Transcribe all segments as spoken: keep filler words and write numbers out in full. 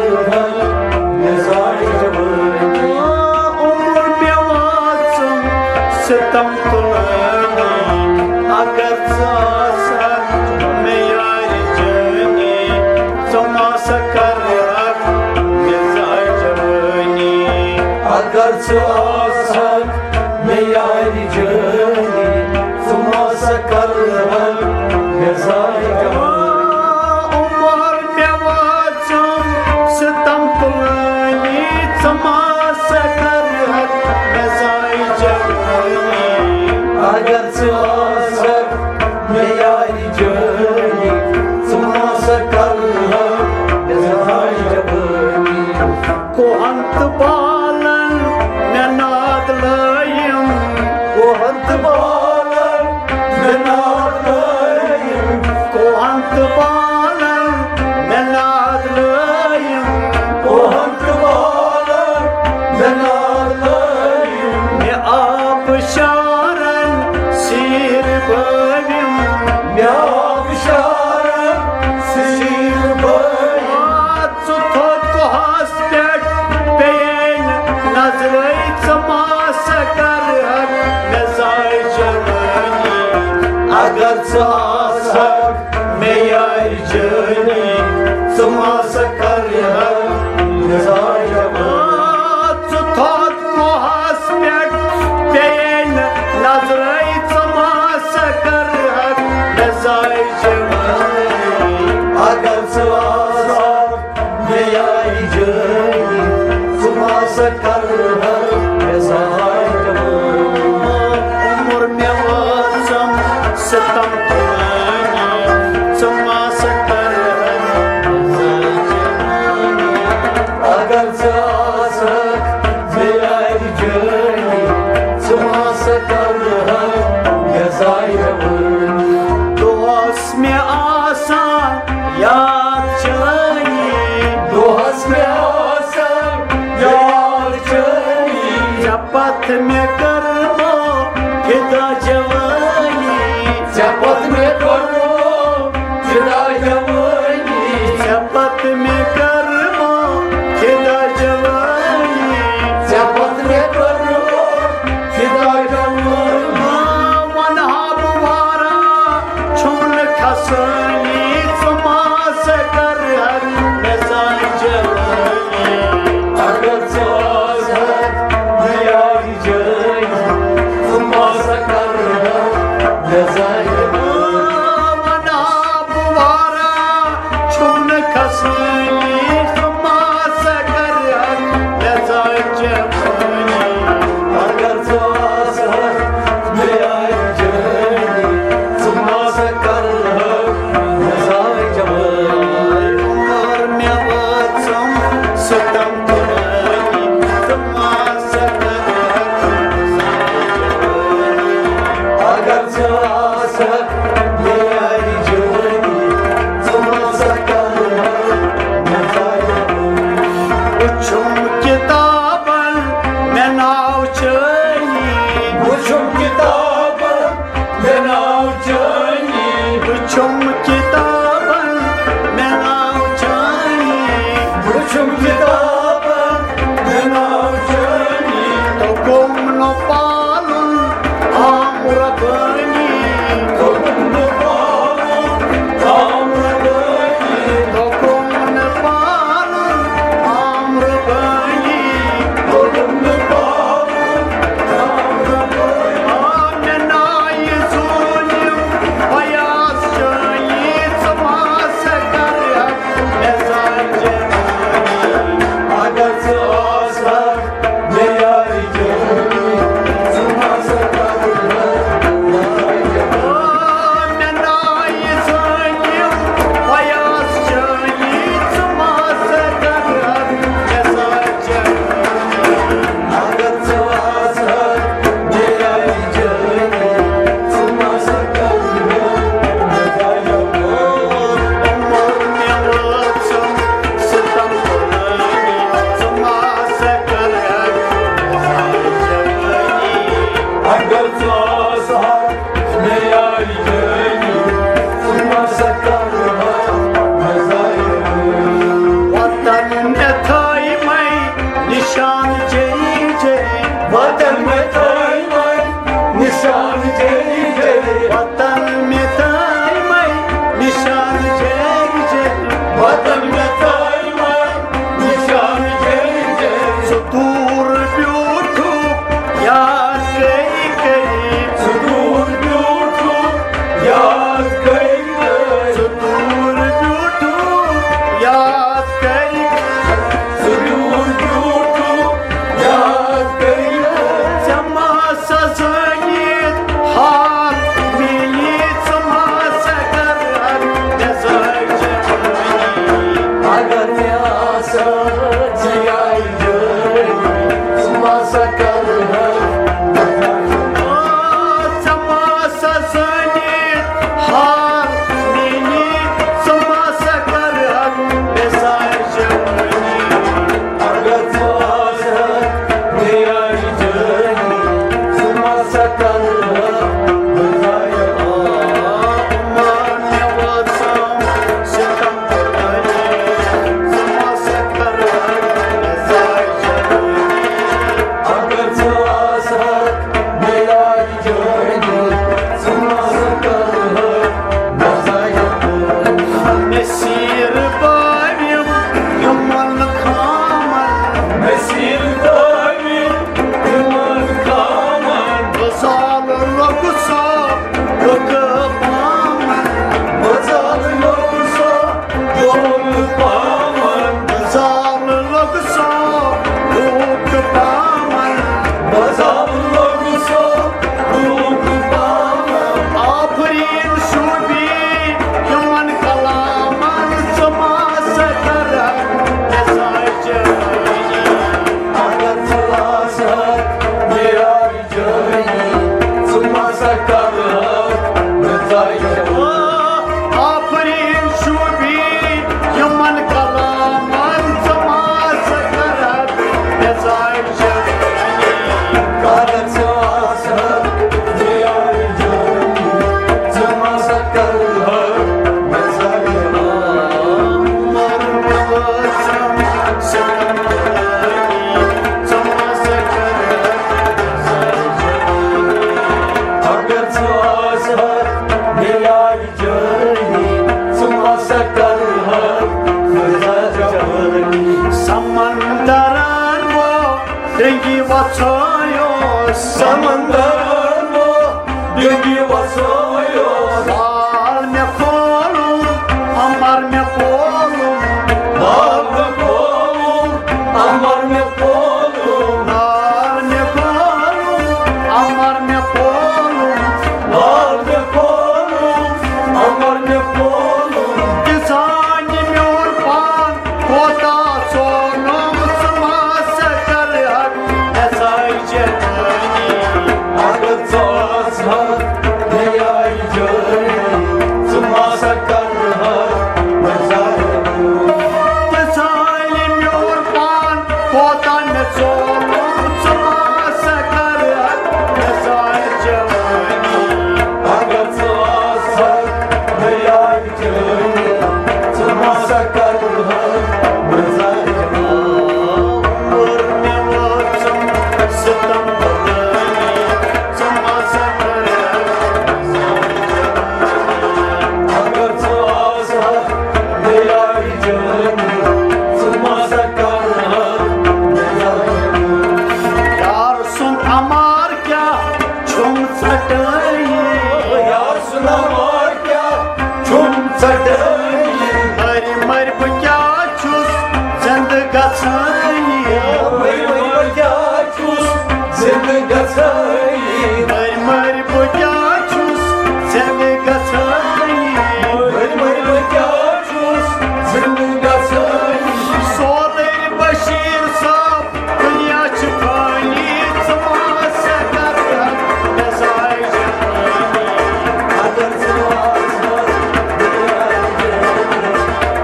مےٚ زاے جوٲنی۔ عمر مےٚ وٲژٕم ستم تُلٲنی، اگر ژٕ آسکھ مےٚ یارِ جٲنی، ژٕ ما سا کرکھ مےٚ زاے جوٲنی۔ اگر ژٕ آسکھ مےٚ یارِ جٲنی، ژٕ ما سا کرکھ مےٚ زاے جوٲنی۔ عمر مےٚ وٲژٕم ستم تُلٲنی، ژٕ ما سا کرکھ مےٚ زاے جوٲنی۔ اگر ژٕ آسکھ مےٚ یارِ جٲنی، ژٕ ما سا کرکھ مےٚ زاے جوٲنی۔ کوہن تہٕ بالن مےٚ ناد لٲیِم۔ کوہن تہٕ بالن مےٚ ناد لٲیِم۔ کوہن تہٕ بالن مےٚ ناد لٲیِم۔ کوہن تہٕ بالن مےٚ ناد لٲیِم۔ مےٚ آبہٕ شارن سیٖر بٲوِم۔ مےٚ آبہٕ شارن سیٖر بٲوِم۔ آ، ژٕ تھوٚد کوہس پٮ۪ٹھ پیٚیے نہٕ نظرے، ژٕ ما سا کرکھ مےٚ زاے جوٲنی۔ اگر ژٕ آسکھ مےٚ یارِ جٲنی، ژٕ ما سا کرکھ مےٚ زاے جوٲنی۔ آ، ژٕ تھوٚد کوہس پٮ۪ٹھ پیٚیے نہٕ نظرے، ژٕ ما سا کرکھ مےٚ زاے جوٲنی۔ اگر ژٕ آسکھ مےٚ یارِ جٲنی، ژٕ ما سا کرکھ مےٚ زاے جوٲنی۔ عمر مےٚ وٲژٕم ستم تُلٲنی، ژٕ ما سا کرکھ مےٚ زاے جوٲنی۔ اگر ژٕ آسکھ مےٚ یارِ جٲنی، ژٕ ما سا کرکھ مےٚ زاے جوٲنی۔ دۄہس مےٚ آسان یاد چٲنی۔ دۄہس مےٚ آسان یاد چٲنی۔ ژےٚ پتہٕ مےٚ کٔرمو فدا جوٲنی۔ ژےٚ پتہٕ مےٚ کٔرمو فدا جوٲنی۔ ژےٚ پتہٕ مےٚ کٔرمو فدا جوٲنی۔ ژےٚ پتہٕ مےٚ کٔرمو فدا جوٲنی۔ آ، ونہٕ ہا بہٕ واریاہ چھُم نہٕ کھسٲنی، ژٕ ما سا کرکھ مےٚ زاے جوٲنی۔ اگر ژٕ آسکھ مےٚ یارِ جٲنی، ژٕ ما سا کرکھ مےٚ زاے جوٲنی۔ ونہٕ ہا بہٕ واریاہ چھُم نہٕ کھسٲنی، ژٕ ما سا کرکھ مےٚ زاے جوٲنی۔ اگر ژٕ آسکھ مےٚ یارِ جٲنی، ژٕ ما سا کرکھ مےٚ زاے جوٲنی۔ عمر مےٚ وٲژٕم ستم تُلٲنی، ژٕ ما سا کرکھ مےٚ زاے جوٲنی۔ اگر ژٕ آسکھ مےٚ یارِ جٲنی، ژٕ ما سا کرکھ مےٚ زاے جوٲنی۔ وٕچھُم کِتابن مےٚ ناو چٲنی۔ وٕچھُم کِتابن مےٚ ناو چٲنی۔ وٕچھُم کِتابن مےٚ ناو چٲنی۔ وٕچھُم کِتابن مےٚ ناو چٲنی۔ توٚگُم نہٕ پالُن عام ربٲنی۔ توٚگُم نہٕ پالُن عام ربٲنی۔ توٚگُم نہٕ پالُن عام ربٲنی۔ توٚگُم نہٕ پالُن عام ربٲنی۔ آ، مےٚ نایہِ ظٲلِم فیاض چٲنی، ژٕ ما سا کرکھ مےٚ زاے جوٲنی۔ ڈنگی وژھٲیوس سمندر، ڈنگی وژھٲیوس۔ بال مےٚ کھولُم، امبر مےٚ کھولُم۔ بال مےٚ کھولُم، امبر مےٚ کھولُم۔ بال مےٚ کھولُم، امبر مےٚ کھولُم۔ بال مےٚ کھولُم، امبر مےٚ کھولُم۔ دِژانہِ میون پان کوتاہ ژھونُم، ژٕ ما سا کرٕ ہکھ مےٚ زایہِ جوٲنی۔ اگر ژٕ آسہٕ ہکھ مےٚ یارِ جٲنی، ژٕ ما سا کرٕ ہکھ مےٚ زایہِ۔ ژٕ زانہِ میون پان کوتاہ مےٚ ژھونُم، ژٕ ما سا کرٕ ہکھ مےٚ زایہِ جوٲنی۔ اگر ژٕ آسہٕ ہکھ مےٚ یارِ ژٕ ما سا کرٕ ہا مےٚ زایہِ۔ عمر مےٚ وٲژٕم ستم بلٲنی، ژٕ ما سا کرٕ ہا۔ اگر ژٕ آسہٕ ہا مےٚ یارِ جٲنی، ژٕ ما سا کرٕ ہا مےٚ زایہِ۔ یار سُنٛد امار کیٛاہ چھُم ژٹٲنی۔ یار سُنٛد امار کیٛاہ چھُم ژٹٲنی۔ مٔرۍ مٔرۍ بہٕ کیٛاہ چھُس زِنٛدٕ گژھٲنی۔ مٔرۍ مٔرۍ بہٕ کیٛاہ چھُس زِنٛدٕ گژھٲنی۔ مٔرۍ مٔرۍ بہٕ کیٛاہ چھُس زِنٛدٕ گژھٲنی۔ مٔرۍ مٔرۍ بہٕ کیٛاہ چھُس زِنٛدٕ گژھٲنی۔ سولر بشیر صٲب، دُنیا چھُ فانی، ژٕ ما سا کرٕ ہکھ مےٚ زایہِ جوٲنی۔ اگر ژٕ آسہٕ ہکھ مےٚ یارِ جٲنی،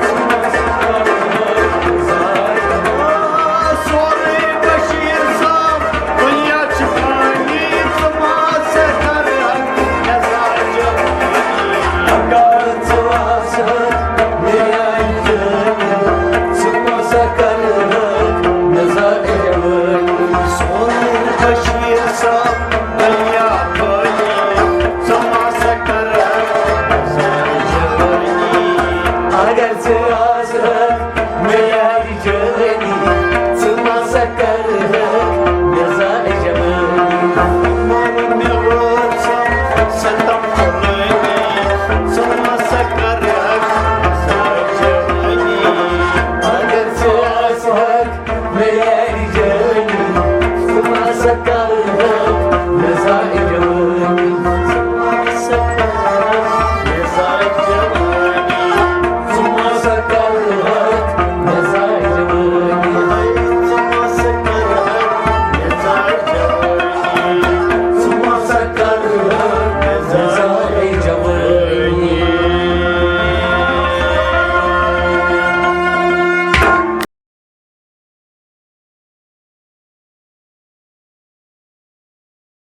ژٕ ما سا کرٕ ہکھ مےٚ زایہِ۔ سولر بشیر صٲب، دُنیا چھُ فانی، ژٕ ما سا کرٕ ہکھ مےٚ زایہِ جوٲنی۔ اگر ژٕ آسہٕ ہکھ مےٚ یارِ جٲنی، ژٕ ما سا کرٕ ہکھ مےٚ زایہِ جوٲنی۔ سولر بشیر صٲب، دُنیا فانی، ژٕ ما سا کرٕ ہکھ مےٚ زایہِ جوٲنی۔ اگر ژٕ آسہٕ ہکھ مےٚ یارِ جٲنی،